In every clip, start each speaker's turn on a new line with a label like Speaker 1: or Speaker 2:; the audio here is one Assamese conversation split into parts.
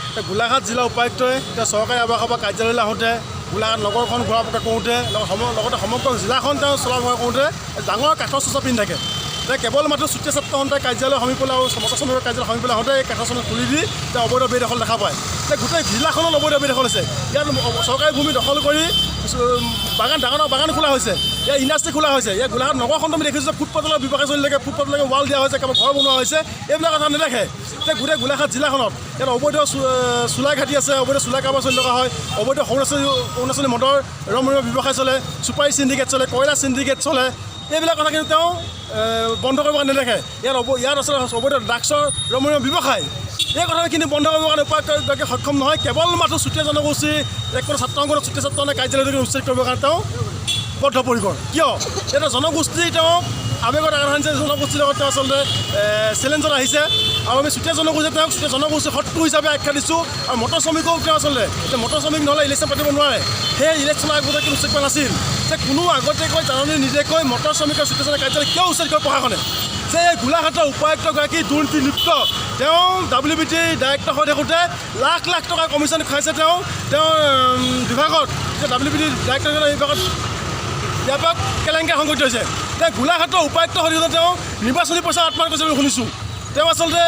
Speaker 1: এতিয়া গোলাঘাট জিলা উপায়ুক্তই এতিয়া চৰকাৰী আৱাসৰ পৰা কাৰ্যালয়লৈ আহোঁতে, গোলাঘাট নগৰখন ঘূৰা পকা কৰোঁতে, লগতে সমগ্ৰ জিলাখন তেওঁ চলা ফুৰা কৰোঁতে ডাঙৰ কাঠৰ চোচা পিন্ধি থাকে। এতিয়া কেৱল মাত্ৰ চুতীয়া ছাত্ৰ সন্থাৰ কাৰ্যালয় সমীপলৈ আৰু মটৰ শ্ৰমিকৰ কাৰ্যালয় সমীপলৈ আহোঁতে এই কাঠৰ চোচা খুলি দি তেওঁ অবৈধ বেদখল দেখা পায়। এতিয়া গোটেই জিলাখনত অবৈধ বেদখল হৈছে। ইয়াত চৰকাৰী ভূমি দখল কৰি বাগান, ডাঙৰ ডাঙৰ বাগান খোলা হৈছে, ইয়াত ইণ্ডাষ্ট্ৰী খোলা হৈছে। ইয়াত গোলাঘাট নগৰখনটো আমি দেখিছোঁ যে ফুটপাথলৈ ব্যৱসায় চলি থাকে, ফুটপাথলৈকে ৱাল দিয়া হৈছে, কাৰোবাৰ ঘৰ বনোৱা হৈছে, এইবিলাক কথা নেদেখে। এতিয়া গোটেই গোলাঘাট জিলাখনত ইয়াত অবৈধ চুলাই ঘাটি আছে, অবৈধ চুলাই কাৰবাৰ চলি থকা হয়, অবৈধ অৰুণাচলী মদৰ ৰমৰমীয়া ব্যৱসায় চলে, চুপাৰী চিণ্ডিকেট চলে, কয়লা চিণ্ডিকেট চলে। এইবিলাক কথা কিন্তু তেওঁ বন্ধ কৰিব কাৰণে নেদেখে। ইয়াত আচলতে অবৈধ ড্ৰাগছৰ ৰমৰমীয়া ব্যৱসায়, এই কথাখিনি বন্ধ কৰিবৰ কাৰণে উপায়ুক্তগৰাকী সক্ষম নহয়। কেৱল মাত্ৰ চুতীয়া জনগোষ্ঠীৰ এক ছাত্ৰ সংগঠন, চুতীয়া ছাত্ৰ সন্থাৰ কাৰ্যালয়টো উচ্ছেদ কৰিবৰ কাৰণে তেওঁ বদ্ধপৰিকৰ। কিয়? এটা জনগোষ্ঠী তেওঁ আৱেগত আঘাত আনিছে, জনগোষ্ঠীৰ লগত তেওঁ আচলতে চেলেঞ্জত আহিছে। আৰু আমি চুতীয়া জনগোষ্ঠীয়ে তেওঁক চুতীয়া জনগোষ্ঠীৰ শত্ৰু হিচাপে আখ্যা দিছোঁ। আৰু মটৰ শ্ৰমিকো তেওঁ আচলতে, এতিয়া মটৰ শ্ৰমিক নহ'লে ইলেকশ্যন পাতিব নোৱাৰে, সেই ইলেকশ্যনৰ আগতে কিন্তু উচ্ছেদ কৰা নাছিল যে কোনো আগতীয়াকৈ জাননী নিদিয়াকৈ মটৰ শ্ৰমিকৰ চুতীয়া জনগোষ্ঠীৰ কাৰ্যালয় কিয় উচ্ছেদ কৰে প্ৰশাসনে? যে এই গোলাঘাটৰ উপায়ুক্তগৰাকী দুৰ্নীতি লিপ্ত। তেওঁ ডাব্লিউ বি টিৰ ডাইৰেক্টৰ হৈ থাকোঁতে লাখ লাখ টকা কমিশ্যন খাইছে। তেওঁ তেওঁৰ বিভাগত, ডাব্লিউ বি টি ডাইৰেক্টৰ বিভাগত ব্যাপক কেলেংকাৰী সংঘটিত হৈছে। তেওঁ গোলাঘাটৰ উপায়ুক্ত হৈ থাকোঁতে তেওঁ নিৰ্বাচনী পইচা আত্মসাত কৰিছে বুলি শুনিছোঁ। তেওঁ আচলতে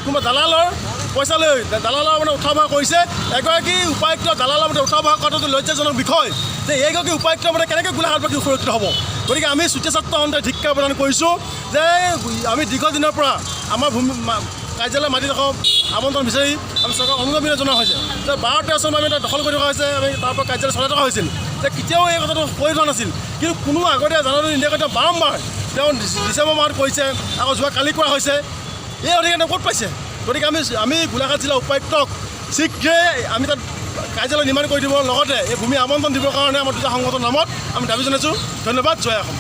Speaker 1: কোনোবা দালালৰ পইচা লৈ দালালৰ মানে উঠা বহা কৰিছে। এগৰাকী উপায়ুক্ত দালালৰ মতে উঠা বহা কৰাটো লজ্জাজনক বিষয় যে এইগৰাকী উপায়ুক্তৰ মতে কেনেকৈ গোলাঘাটবাসী সুৰক্ষিত হ'ব? গতিকে আমি চুতীয়া ছাত্ৰ সন্থাই ধিক্কাৰ প্ৰদান কৰিছোঁ যে আমি দীৰ্ঘদিনৰ পৰা আমাৰ ভূমি কাৰ্যালয় মাটিডোখৰ আবণ্টন বিচাৰি আমি চৰকাৰক অনুৰোধ জনোৱা হৈছে যে 12-13 চনত আমি তাত দখল কৰি থকা হৈছে, আমি তাৰ পৰা কাৰ্যালয় চলাই থকা হৈছিল যে কেতিয়াও এই কথাটো কৈ থোৱা নাছিল। কিন্তু কোনো আগতে জাননী নিদিয়াকৈ তেওঁ বাৰম্বাৰ তেওঁ ডিচেম্বৰ মাহত কৰিছে, আকৌ যোৱা কালি কৰা হৈছে। এই অধিকাৰ তেওঁ ক'ত পাইছে? গতিকে আমি গোলাঘাট জিলা উপায়ুক্তক শীঘ্ৰে আমি তাত কাৰ্যালয় নিৰ্মাণ কৰি দিবৰ লগতে এই ভূমি আবণ্টন দিবৰ কাৰণে আমাৰ দুটা সংগঠনৰ নামত আমি দাবী জনাইছোঁ। ধন্যবাদ। জয় অসম।